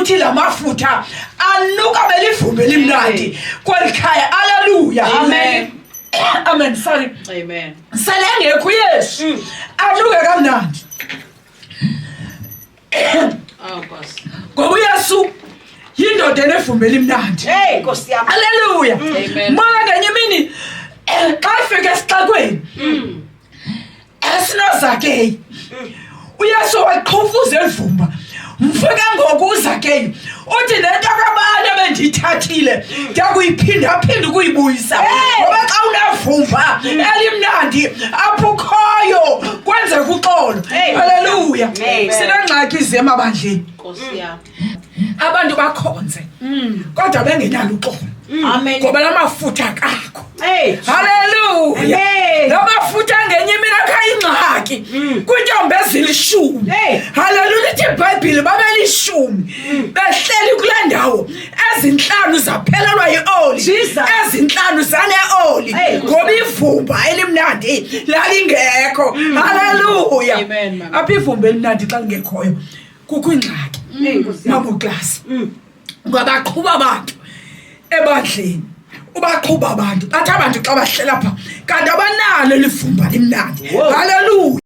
Uthi la mafutha anuka belivumba elimnandi kweli khaya. Aleluya. Amen. Amen, sorry. Amen. Sele engekho uYesu, anuke kamnandi. Oh, Nkosi. Ngoba uYesu yindoda enevumba elimnandi. Hey, Nkosi yam. Aleluya. Amen. Moya ngenye imini xa efika esixekweni esinoZakeyi, uYesu waqhufuza elivumba. Mfike ngoku uZakeyi uthi, le nto kabani ebendiyithathile ndiyakuyiphinda-phinda ukuyibuyisa, ngoba xa unevumba elimnandi apho ukhoyo kwenzeka uxolo. Halleluya. Amen. Sinengxaki ze emabandleni. Nkosi yam. Abantu bakhonze kodwa bengenalo uxolo. Amen. Ngoba la mafutha akakho. Hey. Haleluya. Amen. La mafutha ngenye imini akhayingxaki kwiintombi ezilishumi. Hey. Haleluya. Ithi iBhayibhile babelishumi behleli kule ndawo, ezintlanu zaphelelwa yioli, Jesus. ezintlanu zaneoli, Hey. ngoba ivumba elimnandi lalingekho. Haleluya. Amen, mama. Apha ivumba elimnandi xa lingekhoyo kukho ingxaki. Hey, Nkosi yam. Mama uklasi, ngabaqhuba abantu ebandleni, ubaqhuba abantu, bathi abantu xa bahlela pha kanti abanalo elivumba limnandi. Whoa. Haleluya.